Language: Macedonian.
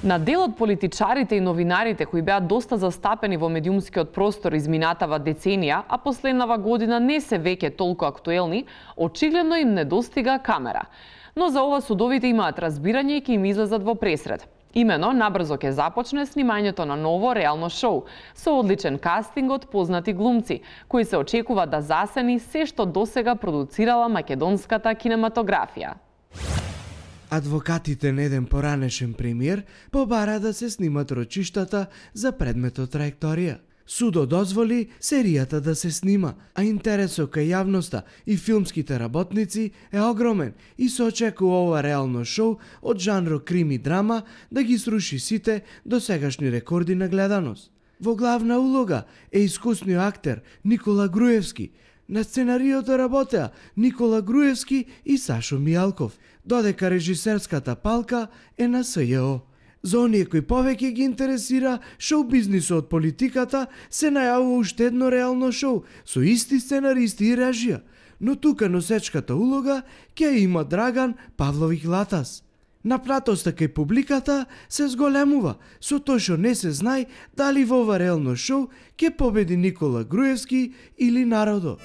На дел од политичарите и новинарите кои беа доста застапени во медиумскиот простор изминатава деценија, а последнава година не се веќе толку актуелни, очигледно им недостига камера. Но за ова судовите имаат разбирање и ќе им излезат во пресред. Имено, набрзо ќе започне снимањето на ново реално шоу, со одличен кастинг од познати глумци, кои се очекува да засени се што досега продуцирала македонската кинематографија. Адвокатите на еден поранешен премиер побара да се снимат рочиштата за предметот траекторија. Судот дозволи серијата да се снима, а интересот кај јавноста и филмските работници е огромен и се очекува ова реално шоу од жанро крими драма да ги сруши сите досегашни рекорди на гледаност. Во главна улога е искусниот актер Никола Груевски. На сценариото работеа Никола Груевски и Сашо Мијалков, додека режисерската палка е на СЈО. За оние кои повеќе ги интересира шоу-бизнисот од политиката, се најавува уште едно реално шоу со исти сценаристи и режија, но тука носечката улога ќе има Драган Павловиќ Латас. Напнатоста кај публиката се зголемува, со тоа што не се знае дали во ова реално шоу ќе победи Никола Груевски или народот.